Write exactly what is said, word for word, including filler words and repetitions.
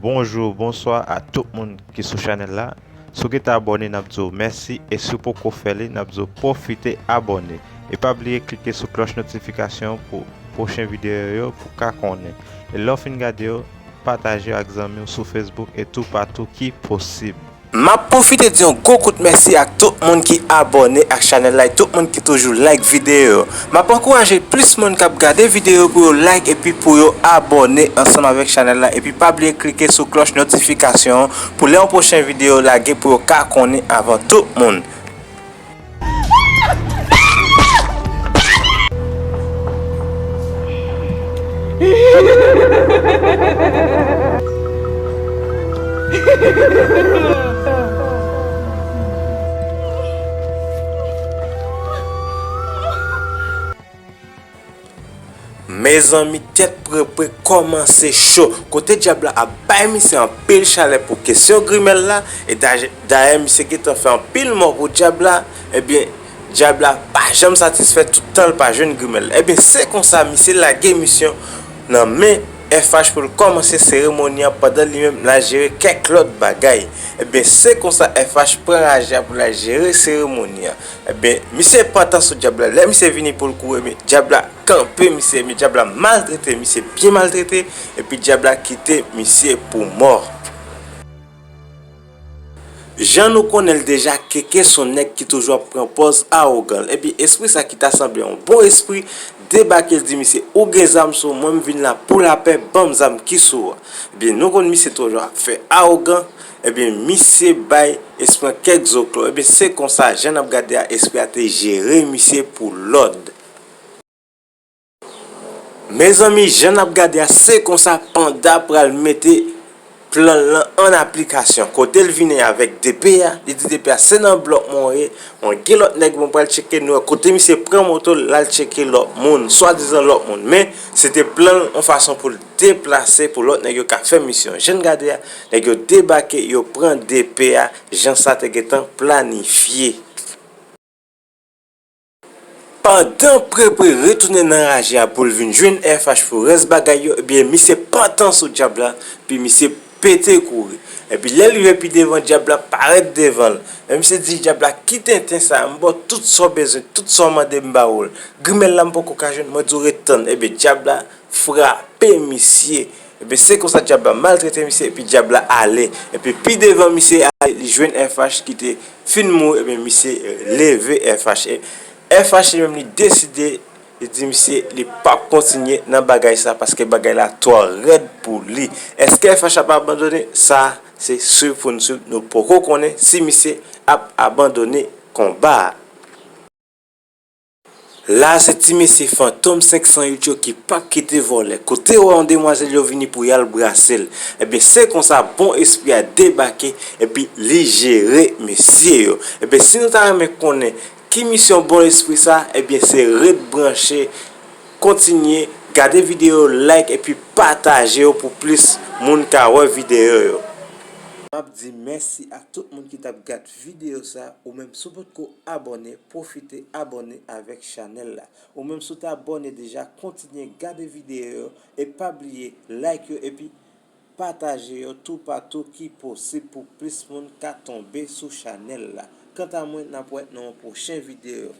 Bonjou, bonswa a tout moun ki sou chanèl la. Si w gentan abòne, n ap di w mèsi, e si w poko fè li, n ap di w pwofite abòne. E pa bliye klike sou klòch notifikasyon pou pwochen videyo yo pou w ka konnen. E lè w fin gade yo, pataje yo ak zanmi w sou Facebook e toupatou ki posib. M ap pwofite di yon gwo kout mèsi ak tout moun ki abòne ak chanèl la e tout moun ki toujou like videyo yo. M ap ankouraje plis moun k ap gade videyo yo pou yo like epi pou yo abòne ansanm avèk chanèl la. Epi pa bliye klike sou klòch notifikasyon an pou lè yon pwochen videyo lage pou yo ka konnen avan tout moun. Mezanmi, tèt Prepre kòmanse cho. Kote dyab la ap bay misye anpil chalè pou kesyon grimèl la, e dayè misye gentan fè anpil mò pou dyab la, ebyen, dyab la pa janm satisfè tout tan l pa jwenn grimèl la. Ebyen, se konsa misye lage misyon nan men F H pou l kòmanse seremoni an pandan li menm l al jere kèk lòt bagay. Ebyen, se konsa F H pran raje a pou l al jere seremoni an. Ebyen, misye pantan sou dyab la. Lè misye vini pou l kouri, ebyen, dyab la kanpe misye, ebyen, dyab la maltrete misye, byen maltrete, epi dyab la kite misye pou mò. Jan nou konnen l deja, Keke se yon nèg ki toujou ap pran pòz awogan l. Ebyen, espri sa ki ta sanble yon bon espri debake, l di misye, "Ou gen zam sou ou, mwen m vin la pou lapè, ban m zam ki sou ou a." Ebyen, nou konn misye toujou ap fè awogan, ebyen, misye bay espri an kèk zoklo. Ebyen, se konsa, jan n ap gade a, espri a te jere misye pou lòd. Mezanmi, jan n ap gade a, se konsa Panda pral mete plan l lan an aplikasyon. Kote l vini avèk depe a, li di depe a, "Se nan blòk mwen w ye, mwen gen lòt nèg mwen pral tcheke nou wè." Kote misye pran moto l, l al tcheke lòt moun, swadizan lòt moun. Men, se te plan l yon fason pou l deplase, pou lòt nèg yo ka fè misyon. Jan n gade a, nèg yo debake, yo pran depe a, jan sa te gentan planifye. Pandan Prepre retounen nan raje a pou l vin jwenn F H pou rès bagay yo, ebyen, misye pantan sou dyab la, pi misye pete kouri. Epi lè l rive pi devan, dyab la parèt devan l. Men misye di dyab la, "Ki tenten sa a? M ba w tout sa w bezwen, tout sa w mande m ba ou l. Grimèl la m poko ka jwenn, mwen di w ret tann." Ebyen, dyab la frape misye. Ebyen, se konsa dyab la maltrete misye, epi dyab la ale. Epi pi devan misye ale, li jwenn F H ki te fin mouri, ebyen, misye leve F H. E F H li menm, li deside, li di misye, li p ap kontinye nan bagay sa, paske bagay la twò rèd pou li. Èske F H ap abandone? Sa, se swiv pou n swiv. Nou poko konnen si misye ap abandone konba a. La, se ti mesye Fantom senk san uit yo ki p ap kite vòlè. Kote yo wè yon demwazèl, yo vini pou y al brase l. Ebyen, se konsa bon espri a debake, epi li jere mesye yo. Ebyen, si nou ta renmen konnen ki misyon bon espri sa, ebyen, se ret branche, kontinye gade videyo, like, epi pataje yo pou plis moun ka wè videyo yo. M ap di mèsi ak tout moun ki t ap gad videyo sa. Ou menm, si w potko abòne, pwofite abòne avèk chanèl la. Ou menm, si w te abòne deja, kontinye gade videyo yo e pa bliye like yo epi pataje yo toupatou ki posib pou plis moun ka tonbe sou chanèl la. Kanta mwen, n ap wè nan yon pwochen videyo.